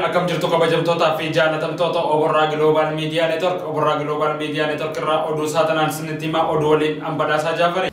Akkam jirtu kabajamtootaa fi jaalatamtoota Oborraa Global Media Network. Oborraa Global Media Network irraa oduu saatanaan isinitti himaa, oduu waliin Ambadaasaa Jaafari.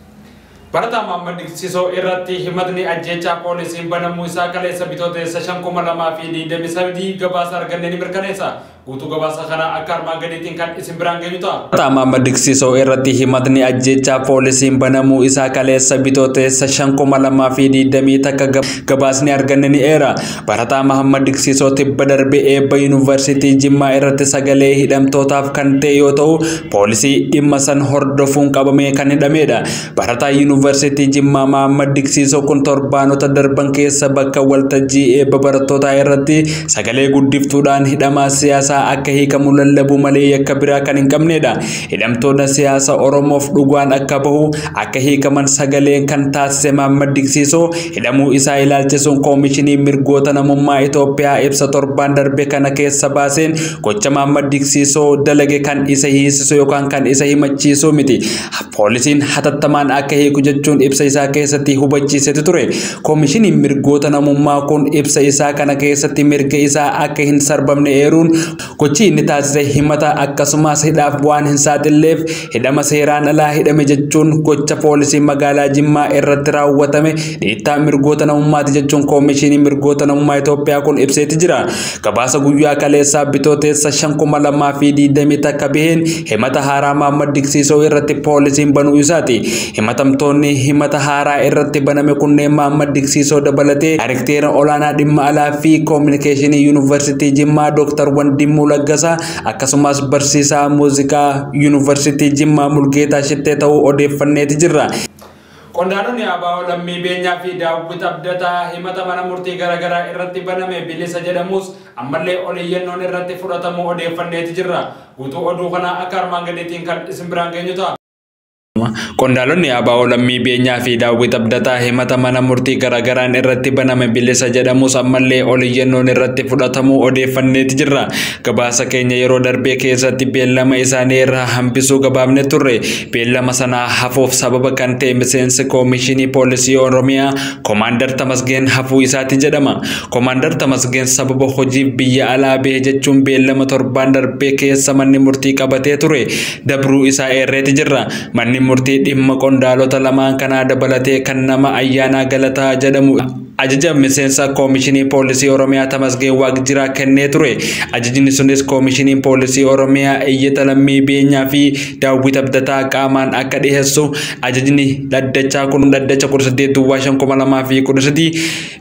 Barataa Mahammad Diqsisoo irratti himatni ajjeechaa poolisiin banamuu isaa kaleessa Bitootessa 5,2023 gabaasa arganne ni mirkaneessa. Guutuu gabaasa kanaa akka armaan gadiitiin kan isin biraan geenyu ta'a. Barataa Mahammad Diqsisoo irratti himatni ajjeechaa poolisiin banamuu isaa kaleessa Bitootessa 5,2021 gabaasni arganne ni eera. Barataa Mahammad Diqsisoo tibba darbe eebba yuunivarsiitii Jimmaa irratti sagalee hidhamtootaaf kan ta'e yoo ta'u, poolisii dhimma san hordofuun qabamee kan hidhamedha. Barataa yuunivarsiitii Jimmaa Mahammad Diqsisoo kun torbaanota darban keessa bakka waltajjii eebba barattootaa irratti sagalee guddiftuudhaan hidhamaa siyaasaa akka hiikamu lallabuu malee yakka biraa kan hin qabnedha. Hidhamtoota siyaasa Oromoof dhugaan akka bahu akka hiikaman sagaleen kan taasise Mahammad Diqsisoo hidhamuu isaa ilaalchisuun Koomishinii Mirgoota Namummaa Itoophiyaa ibsa torbaan darbe kana keessa baaseen gocha Mahammad Diqsisoo dalage kan isa hiisisu yookaan kan isa himachiisu miti. Poolisiin hatattamaan akka hiiku jechuun ibsa isaa keessatti hubachiisetu ture. Koomishiniin Mirgoota Namummaa kun ibsa isaa kana keessatti mirga isaa akka hin sarbamne eeruun gochi inni taasise himata akkasumas hidhaaf waan hin saaxilleef hidhama seeraan alaa hidhame jechuun gocha poolisii magaalaa Jimmaa irratti raawwatame dhiittaa mirgoota namummaati jechuun Koomishinii Mirgoota Namummaa Itoophiyaa kun ibseeti jira. Gabaasa guyyaa kaleessaa Bitootessa 5,2021 baheen himata haaraa Mahammad Diqsisoo irratti poolisiin banuu isaati. Himatamtoonni himata haaraa irratti baname kunneen Mahammad Diqsisoo dabalatee Daayirikteera olaanaa dhimma alaa fi koominikeeshinii yuunivarsiitii Jimmaa Dooktar Wandimmuu Laggasaa akkasumas barsiisaa muuziqaa yuunivarsiitii Jimmaa Mulgeetaa Shittee ta'uu odeeffanneeti jirra. Qondaalonni ABO Lammii Beenyaa fi Daawwit Abdataa himata mana murtii garaagaraa irratti baname bilisa jedhamus ammallee oliyyannoon irratti fudhatamuu odeeffanneeti jirra. Guutuu oduu kanaa akka armaan gadiitiin kan isin biraan geenyu ta'a. Qondaalonni ABO Lammii Beenyaa fi Daawwit Abdataa himata mana murtii garaagaraan irratti baname bilisa jedhamus ammallee oliyyannoon irratti fudhatamuu odeeffanneeti jirra. Gabaasa keenya yeroo darbee keessatti beellama isaanii irraa hambisuu gabaabne turre. Beellama sanaa hafuuf sababa kan ta'e miseensi Koomishinii Poolisii Oromiyaa Koomaandar Tamasgeen hafuu isaati jedhama. Koomaandar Tamasgeen sababa hojiif biyya alaa bahe jechuun beellama torbaan darbee keessa manni murtii qabatee ture dabruu isaa eerreeti jirra. Manni murtii dhimma qondaalota lamaan kanaa dabalatee kan nama Ayyaanaa Galataa jedhamu ajaja miseensa Koomishinii Poolisii Oromiyaa Tamasgeen Waaqjiraa kennee ture. Ajajni sunis Koomishiniin Poolisii Oromiyaa iyyata Lammii Beenyaa fi Daawwit Abdataa qaamaan akka dhiyeessu ajajni dhaddachaa kun dhaddacha 18 duwwaa 5,2013,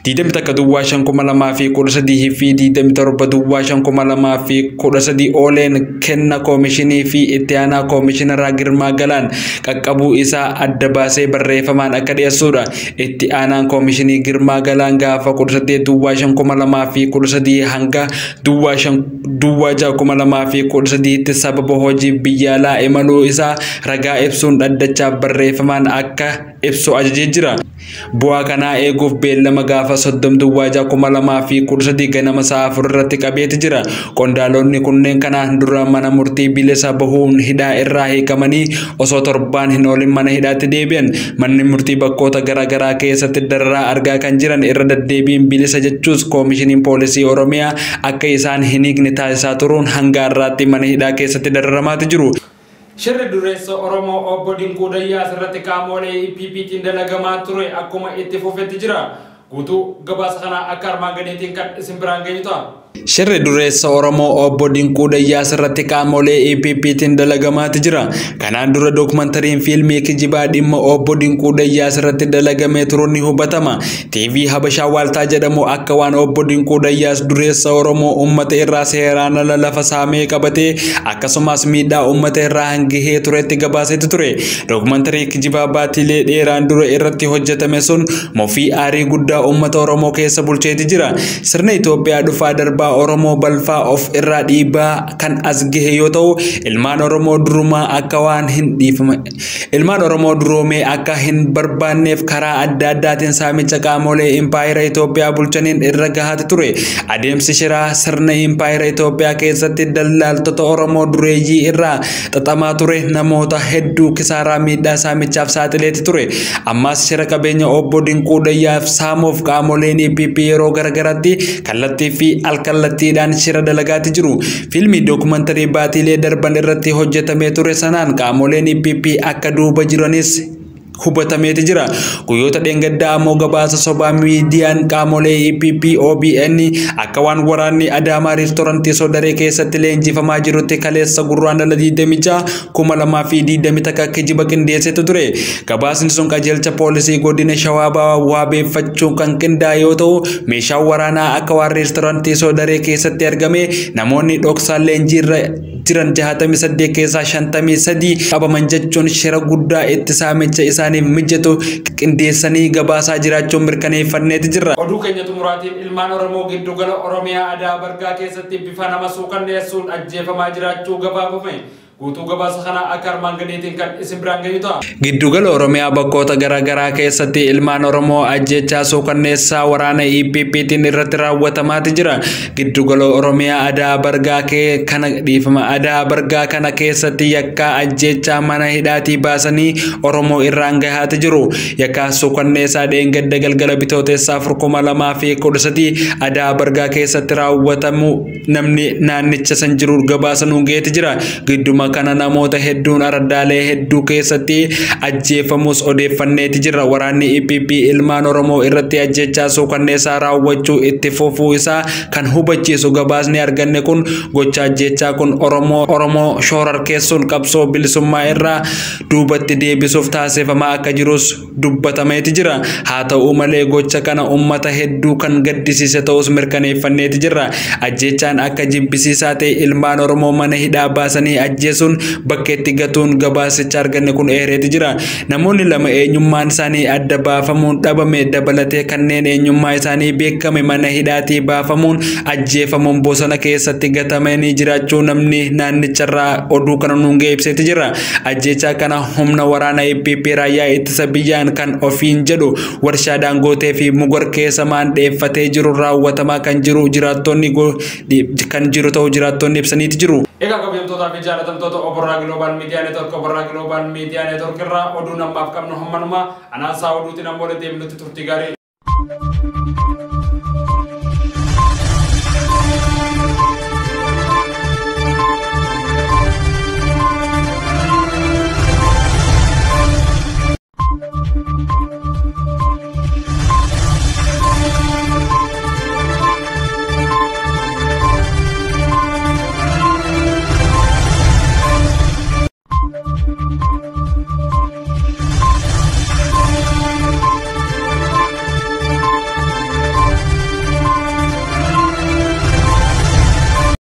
21 duwwaa 5,2013 fi 27 duwwaa 5,2013 ooleen kenna koomishinii fi itti aanaa koomishinaraa Girmaa Galaan qaqqabuu isaa adda baasee barreeffamaan akka dhiyeessudha. Itti aanaan koomishinii Girmaa Galaan gaafa 18 duwwaa 5,2013 hanga duwwaa 5 duwwaa 6,2013tti sababa hojii biyya alaa imaluu isaa ragaa ibsuun dhaddachaaf barreeffamaan akka ibsu ajajee jira. Bu'aa kanaa eeguuf beellama gaafa 30 duwwaa 6,2013 ganama sa'a 4 irratti qabeeti jira. Qondaalonni kunneen kanaan dura mana murtii bilisa bahuun hidhaa irraa hiikamanii osoo torbaan hin oolin mana hidhaatti deebi'an. Manni murtii bakkoota garaagaraa keessatti dararaa argaa kan jiran irra deddeebiin bilisa jechuus Koomishiniin Poolisii Oromiyaa akka isaan hin hiikne taasisaa turuun hanga har'aatti mana hidhaa keessatti dararamaati jiru. Shirri dureessa Oromoo obbo Dinquu Dayyaas irratti qaamolee EPPtiin dalagamaa ture akkuma itti fufetti jira. Guutuu gabaasa kanaa akka armaan gadiitiin kan isin biraan geenyu ta'a. Shirri dureessa Oromoo obbo Dinquu Dayyaas irratti qaamolee EPPtiin dalagamaati jira. Kanaan dura dookumantariin fiilmii kijibaa dhimma obbo Dinquu Dayyaas irratti dalagamee turuun ni hubatama. TV Habashaa Waaltaa jedhamu akka waan obbo Dinquu Dayyaas dureessa Oromoo uummata irraa seeraan ala lafa saamee qabatee akkasumas miidhaa uummata irraa hangahee turetti gabaaseeti ture. Dookumantarii kijibaa baatilee dheeraan dura irratti hojjetame sun mofii aarii guddaa uummata Oromoo keessa bulcheeti jira. Sirna Itoophiyaa dhufaa darbaa Oromoo balfaa of irraa dhiibaa kan as gahe yoo ta'u, ilmaan Oromoo durumaa akka waan hin dhiifama ilmaan Oromoo duroomee akka hin barbaanneef karaa adda addaatiin saamicha qaamolee impaayera Itoophiyaa bulchaniin irra gahaati ture. Adeemsi shiraa sirna impaayera Itoophiyaa keessatti daldaltoota Oromoo dureeyyii irraa xaxamaa ture namoota hedduu kisaaraa miidhaa saamichaaf saaxileeti ture. Ammas shira qabeenya obbo Dinquu Dayyaaf saamuuf qaamoleen EPP yeroo garagaraatti kallattii fi alkallattiidhaan shira dalagaati jiru. Fiilmii dookumantarii baatiilee darban irratti hojjetamee ture sanaan qaamoleen EPP akka duuba jiranis hubatameeti jira. Guyyoota dheengaddaa ammoo gabaasa sobaa miidiyaan qaamolee EPP OBN akka waan waraanni Adaamaa reestorantii Sodaree keessatti leenjifamaa jirutti kaleessa Gurraandhala 26 2021 kijiba qindeessetu ture. Gabaasni sun qajeelcha poolisii godina Shawaa Bahaa waabeeffachuun kan qindaa'e yoo ta'u, meeshaan waraanaa akka waan reestorantii Sodaree keessatti argame namoonni dhoksaan leenjiirra jiran 68 keessaa 53 qabaman jechuun shira guddaa itti saamicha isaaniif mijatu qindeessanii gabaasaa jiraachuun mirkaneeffanneeti jirra. Oduu keenya xumuraatiin ilmaan Oromoo giddugala Oromiyaa Adaa Bargaa keessatti bifa nama suukanneessuun ajjeefamaa jiraachuu gabaafame. Guutuu gabaasa kana akka armaan gadiitiin kan isin biraan gahu ta'a. Giddugala Oromiyaa bakkoota garaagaraa keessatti ilmaan Oromoo ajjechaa suukanneessaa waraana EPPtiin irratti raawwatamaati jira. Giddugala Oromiyaa Adaa Bargaa kana dhiifama Adaa Bargaa kana keessatti yakkaa ajjechaa mana hidhaatii baasanii Oromoo irraan gahaati jiru. Yakkaa suukanneessaa dheengadda galgala bitootessaa 2013 Adaa Bargaa keessatti raawwatamu namni naannicha san jiru gabaasa nuun gaheeti jira. Gidduma kana namoota hedduun ardaalee hedduu keessatti ajjeefamus odeeffanneeti jirra. Waraanni EPP ilmaan Oromoo irratti ajjechaa suukanneessaa raawwachuu itti fufuu isaa kan hubachiisu gabaasni arganne kun gocha ajjechaa kun Oromoo shoorarkeessuun qabsoo bilisummaa irraa duubatti deebisuuf taasifamaa akka jirus dubbatameeti jira. Haa ta'u malee gocha kana uummata hedduu kan gaddisiise ta'us mirkaneeffanneeti jirra. Ajjechaan akka jibbisiisaa ta'e ilmaan Oromoo mana hidhaa baasanii ajjeesuun bakkeetti gatuun gabaasicha arganne kun eereeti jira. Namoonni lama eenyummaan isaanii adda baafamuun dhabame dabalatee kanneen eenyummaa isaanii beekame mana hidhaatii baafamuun ajjeefamuun bosona keessatti gatamanii jiraachuu namni naannicharraa oduu kana nuun ga'e ibseeti jira. Ajjechaa kana humna waraana EPP raayyaa ittisa biyyaan kan ofiin jedhu warshaa Daangootee fi Mugor keessa maandheeffatee jiru raawwatamaa kan jiru jiraattonni kan jiru ta'uu jiraattonni ibsaniiti jiru. Egaa kabajamtootaa fi jaalatamtoota Oborraa Global Media Network Oborraa Global Media Network irraa oduu namaaf qabnu hammanuma anaasaa oduutiin ammoo deemnutti turtii gaarii.